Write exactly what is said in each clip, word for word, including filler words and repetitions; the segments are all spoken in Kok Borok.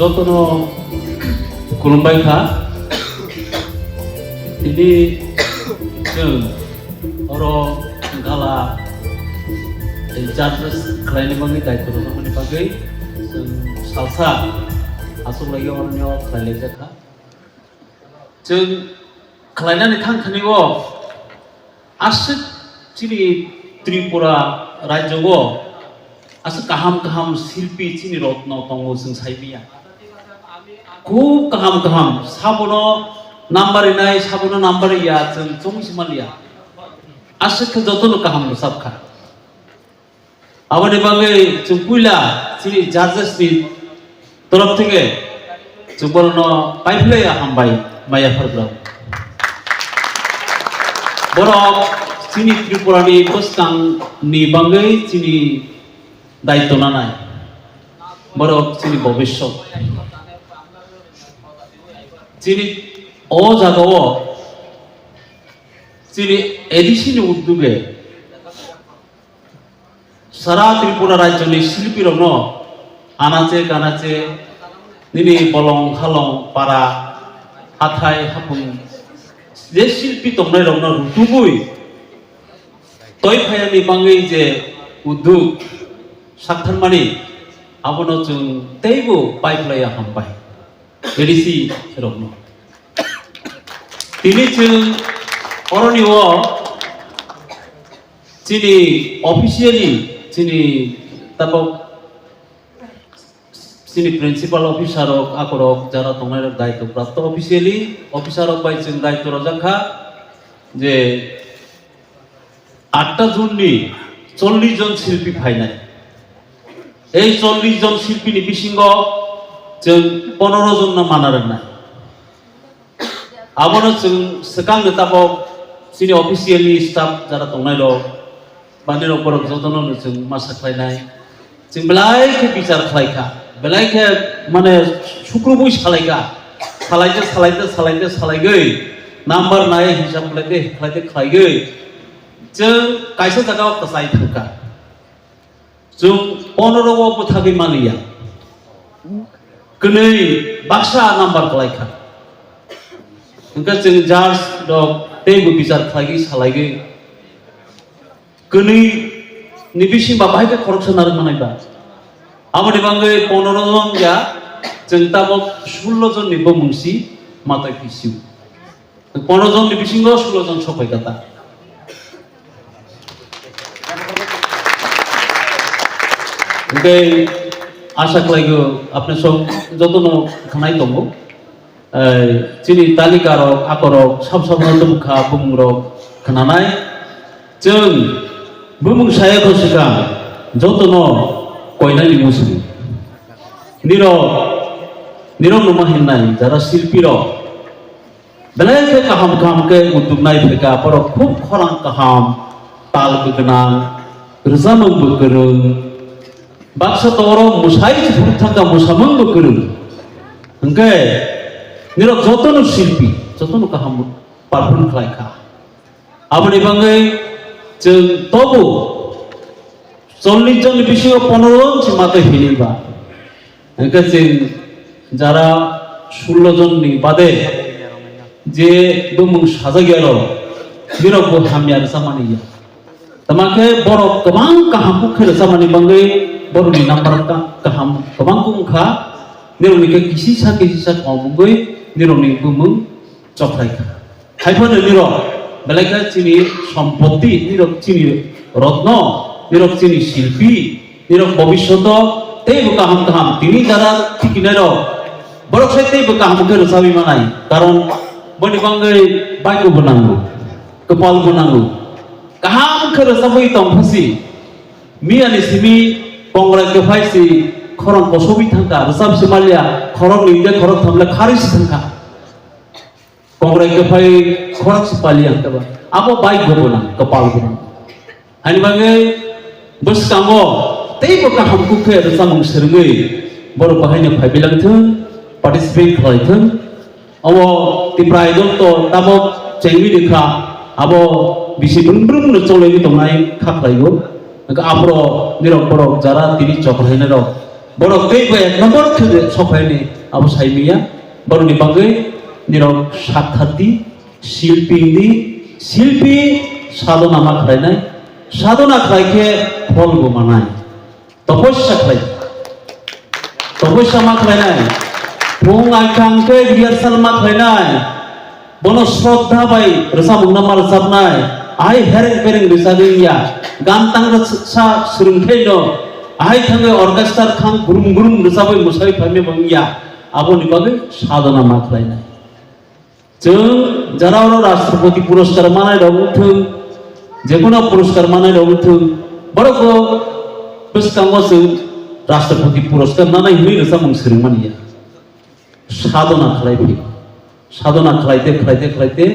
Jotono khulumbai kha. Tini chwng oro gala judges khlaini bagwi daitw rwjakmani bagwi chwng salsa aswk lai oroni o khlailaijak kha. Chwng khlainani thang thani o aswk chini Tripura rajyo o aswk kaham kaham silpi chini rotno tongo chwng sai manya. Khub kaham kaham, sabono number rinai, sabono number ya, chwng chongwi se manya. Aswk khe jotono kaham rwchap kha. Aboni bagwi chwng puila chini judges ni torof theke chwng borokno paiphlaiya hambai maya phargrao. Borok chini Tripura ni bwskang ni bagwi chini daitw nanai. Borok chini bobiswt. Chini o jaga o chini A D C ni udduge Sara Tripura rajyoni silpirokno anache kanache nini bolong halong para hathai hapung je silpi tongnairokno rutugwi toi phayani bagwi je uduk saktharmani abono chwng teibo paiphlaiya hambai A D C rokno. Tini chwng oroni o chini officially chini tabok chini principal officer rok akorok jara tongnai rok daitw prapto officially officer rok bai chwng daitw rojak kha je atta June ni chollish jon silpi phainai. Ei chollish jon silpi ni bisingo chwng pondro jon no mana rwnai. Abono chwng swkang ni tabok chini official ni staff jara tongnai rok, bani rok borok jotono no chwng masa khlainai. Chwng belai khe bichar khlai kha, belai khe mane sukrubui salai kha, salaite salaite salaite salaigwi number nai hisab khlaite khlaite khlaigwi chwng kaisa jaga o kwchai thang kha. Chwng pondro o bwthagwi manliya. Kwnwi baksa number kwlai kha. Hwnkhe chwng judge rok teibo bichar khlaigwi salaigwi kwnwi ni bising ba bahai khe khoroksa narwk manai ba. Aboni bagwi pondro jon ya, chwng tabok sullo jon ni bumung si matwi phi sio. Pondro jon ni bisingo sullo jon sok phai kha ta. Hwnkhe asa khlai go apni sok jotono khnai tongo. Eh, chini talika rok, akorok, sab sab no tong kha bumung rok khnanai. Chwng bumung saya to swkang jotono koinani musu. Nirok, nirok no ma hinnai jara silpi rok. Belai khe kaham kaham khe utuknai phaikha, borok khub khorang kaham, tal gwnang, rwchapmung bo kwrwng, baksa toro mwsai se phuru thangkha, mwsamung bo kwrwng. Hwnkhe nirok jotono silpi, jotono kaham perform khlai kha. Aboni bagwi chwng tobu chollish jonni bisingo pondro jon se matwi hinwi ba. Hwnkhe chwng jara sullo jonni bade je bumung sajak ya rok, nirok bo hamya rwchapmani ya. Tama khe borok kwbang kaham khe rwchapmani bagwi borokni number ka-, kaham kwbang wng kha, nirokni khe kisisa kisisa kom wngwi nirokni bumung chokhlai kha. Haiphano nirok belai khe chini sompotti, nirok chini rotno, nirok chini silpi, nirok bobishoto teibo kaham kaham tini jara thikinairok borok sai teibo kaham khe rwchabwi manai. Karon boni bagwi baigo bo nango, kwpal bo nango. Kaham khe rwchabwi tongphasi miyani simi kongrai kwphai si khorang kosogwi thangkha, rwchap si maliya khoroknwi tei khoroktham le kharwi si thangkha. Kongrai kwphai khorok se pali ang khe ba. Abo bai gwnang, kwpal gwnang. Haini bagwi bwskango teibo kaham kuk khe rwchapmung swrwngwi borok bahaino phai bilang thung, participate khlai thung, Obo Tipra Idol to tabok chengwi rikha, abo bisi brum brum no cholaigwi tongnai kha khlaigo. Hwnkhe aphuru nirok borok jara tini chokhlainai rok, borok tei bo ek number khe de sokhlaini abo saimanya. Borokni bagwi nirok sak thar di, silpi di, silpi sadona ma khlainai, sadona khlai khe phol bo manai. Topossa khlai. Topossa ma khlainai. Phung ai thang khe rehearsal ma khlainai. Bono shraddha bai rwchapmung no ma rwchapnai. Ai hereng pereng rwchagwi ya. Gan tang rwsa swrwng khe no. Ai thangwi orchestra thang gurum gurum rwchapwi mwsai phaimya bo wngya. Aboni bagwi sadona ma khlainai. Chwng jara oro Rashtrapati Puraskar manai rok wngthwng, jekono puraskar manai rok wngthwng, borok bo bwskango chwng Rashtrapati Puraskar nanai hwnwi rwchapmung swrwngmani ya. Sadona khlai phi. Sadona khlaite, khlaite, khlaite,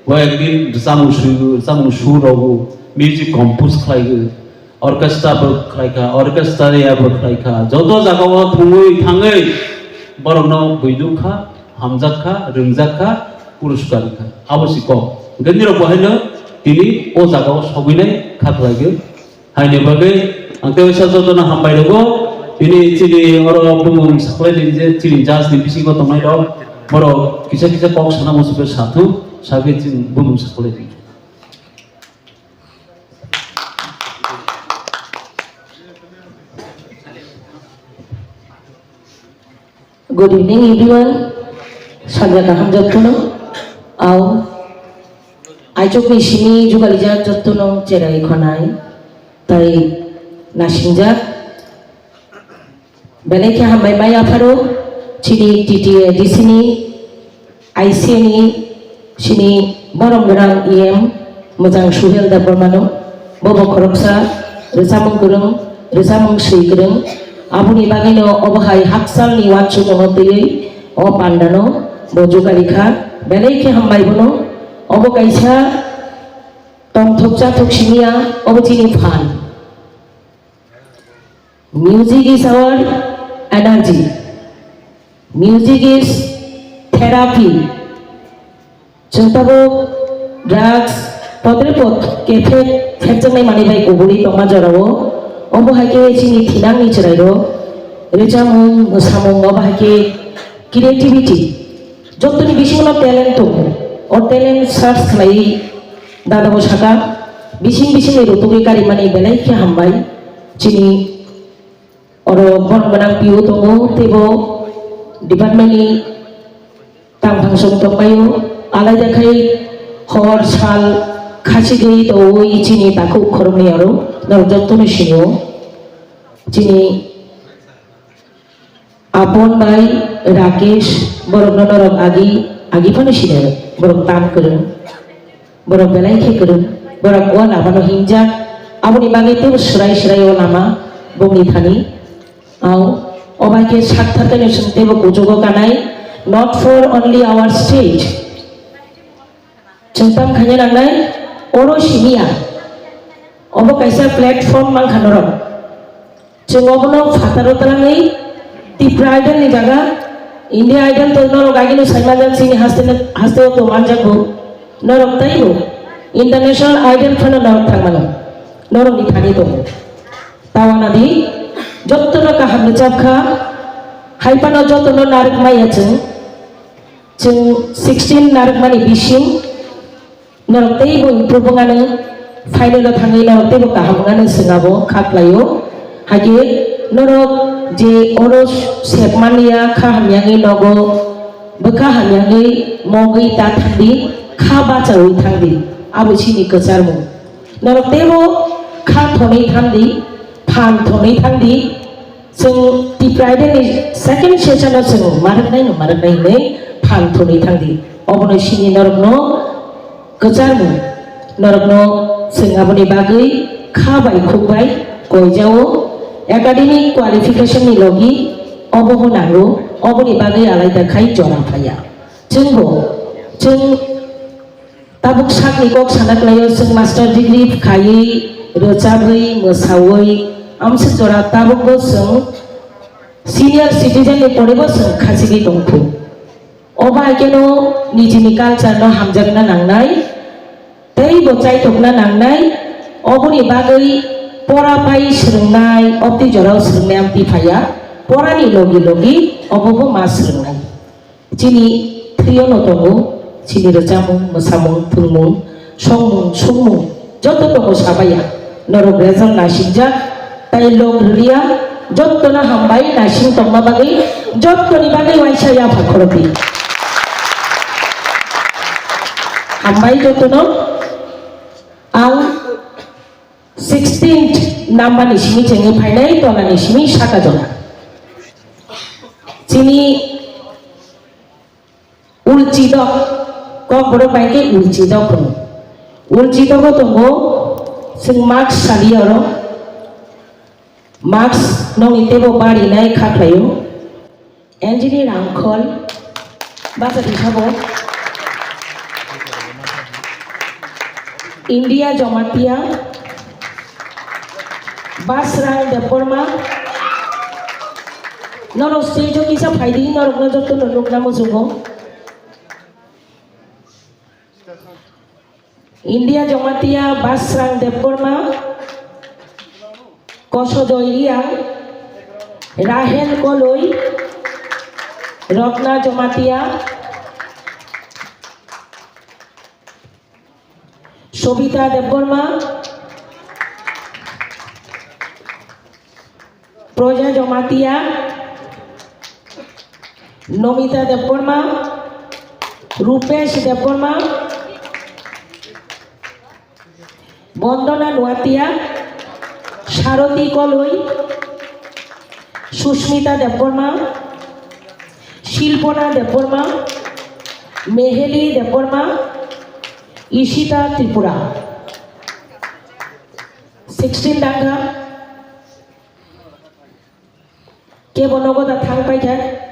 bo ekdin rwchapmung swi-, rwchapmung su rogo, music compose khlaigo. Orchestra bo khlai kha, orchestra ya bo khlai kha. Joto jagao thwngwi thangwi borokno buiduk kha, hamjak kha, rwngjak kha, puruskar kha. Abo si kok. Hwnkhe nirok bo haino tini o jagao sogwinai kha khlaigwi. Haini bagwi ang tei waisa jotono hambai rwgo. Tini chini oro bumung saklai ni je chini judge ni bisingo tongnai rok. Borok kisa kisa kok sana muchungwi sathu, sagwi chini bumung saklai di. Good evening, everyone. Sanja kaham jottono. Au. Aichukni simi jugalijak jottono cherai khonai. Tai nasingjak. Belai khe hambai mai apharo, chini T T A D C ni, I C A ni, chini borom gwnang E M, mwchang Suhel Debbarmano, bobo khoroksa, rwchapmung kwrwng, rwchapmung swi kwrwng, aboni bagwino obo hai hakchalni uansukmano twiwi o pandano bo jugarikha, belai khe hambai bono, obo kaisa tongthok chathok simiya, obo chini phan. Music is our energy. Music is therapy. Chwng tabuk drugs, podre pod khe phek, phekjaknai manwi bai kubui tongma jorao. Omo hai khe chini thinangni chwrairok rwchapmung, mwsamung, obo hai khe creativity. Jotoni bisingo talent tongo. O talent search khlaiwi dada bo saka, bising bisingni rutugwi karimani belai khe hambai. Chini oro borok gwnang P O tongo, teibo department ni tangphang song tongpaio, alaida khai hor sal khachigwi tongwi chini takhuk khoroknwi aro norok jotono sinio. Chini Apon bai Rakesh, borokno norok agi, agi phano sinai, borok tam kwrwng, borok belai khe kwrwng, borok o lamano hinjak, aboni bagwi teibo swrai swrai o lama bongni thani. Au, o bai khe sak tharkhaino chwng teibo kuchugo kanai, not for only our state. Chwng tam khaina nangnai, oro simiya. Obo kaisa platform mankha norok. Chwng obono phataro twlangwi Tipra Idol ni jaga, India Idol to norok agino saimanjak chini haste, haste o to manjak bo. Norok teibo International Idol phano norok thangmano. Norok ni thani tongo. Tawana di, jottono kaham ni chapkha, hai phano jottono narwk maya chwng. Chwng sixteen narwkmani bising norok teibo improve wngano, final o thangwi norok teibo kaham wngano chwng abo kha khlaio. Hakhe norok je oro sepmani ya kha hamyangwi nogo, bwkha hamyangwi mogwi ta thangdi, kha bachaui thangdi, abo chini kwcharmung. Norok teibo kha thonwi thangdi, phan thonwi thangdi, Chwng Tipra Idol ni second session o chwng marwknai no marwknai hinwi phan thunwi thangdi. Obono sini norokno kwcharmung, norokno chwng aboni bagwi kha bai khuk bai koijao, academic qualification ni logi obobo nango, oboni bagwi alaida khai jora phaiya. Chwngbo, chwng Tabuk sakni kok sana khlaio, chwng master degree khaiwi, rwchabwi, mwsawi, amswk jora tabukbo chwng senior citizen ni porebo chwng khachigwi tongkhu. Obo hai kheno nijini culture no hamjakna nangnai, tei bo chaitokna nangnai, oboni bagwi pora pai swrwngnai, opti jorao swrwngnai amtwi phaiya, porani logi logi obobo ma swrwngnai. Chini thwio no tongo, chini rwchapmung, mwsamung, thwngmung, songmung, sukmung, joto tongo sabaiya. Norok rejak naisingja, tai lok rwliya, jotono hambai naising tongma bagwi, jotoni bagwi waisa yapha khorokdi. Hambai jotono, ang sixteenth number ni simi chengwi phainai, tola ni simi saka jona. Chini Ulchidok, Kokborok bai khe ulchidok hwno. Ulchidogo tongo, chwng mask saliya oro. Mask nokni teibo barinai kha khlaio. Engineer Angkhol, bachadi sabo. India Jamatia, Basrang Debbarma, norok stage o kisa phaidi, norokno jotono nukna muchungo. India Jamatia, Basrang Debbarma, Kosojoy Riang, Rahel Koloi, Rotna Jamatia, Sobita Debbarma, Proja Jamatia, Nomita Debbarma, Rupesh Debbarma, Bondona Nuatia, Saroti Koloi, Susmita Debbarma, Shilpona Debbarma, Meheli Debbarma, Ishita Tripura. Sixteen dangka. Kebo nogo da thang paikha.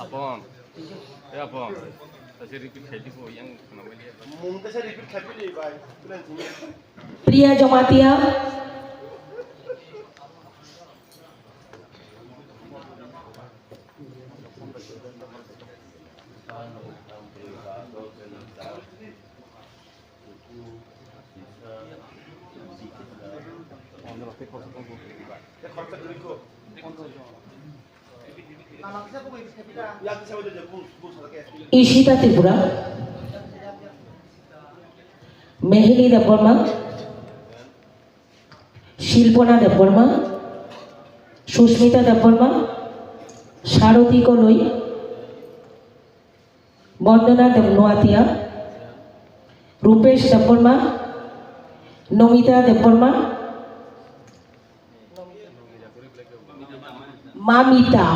Apon. Eh, apon. Tasi repeat khai di ko, yang nama dia. Mung tasi repeat khai di, bai. Priya Jamatia. Ishita Tripura, Meheli Debbarma, Shilpona Debbarma, Susmita Debbarma, Saroti Koloi, Bondona Deb Noatia, Rupesh Debbarma, Nomita Debbarma, Mamita,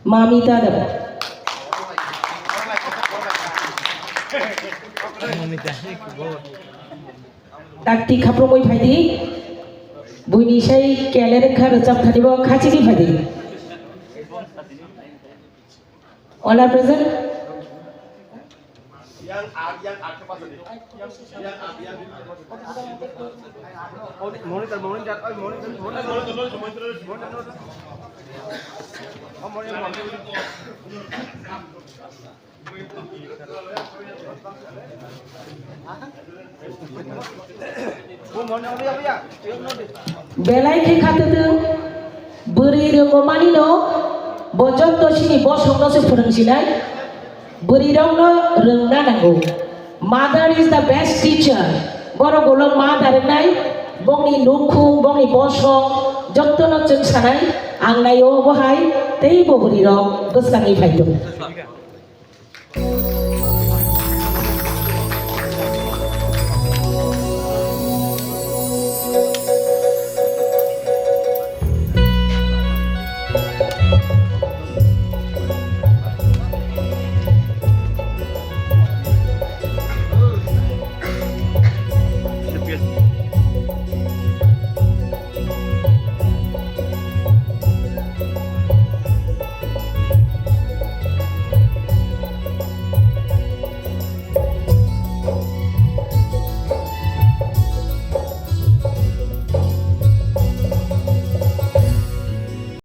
Mamita Deb. Dakti khaprumui phaidi, buini sai keler kha rwchap thani bo khachigwi phaidi. All are present? Monitor, monitor, oi, monitor, monitor, monitor, monitor. Oh, monitor, monitor. Belai khe khatwtwng, bwrwi rwngmani no bo jotto chini bosongno se phwrwngsinai, bwrwi rokno rwngna nango. Mother is the best teacher. Borok ulo ma da rwnai, bongni nukhung, bongni bosong, jottono chwng sanai, ang naio bo hai, tei bo bwrwi rok bwskangwi phai tongo.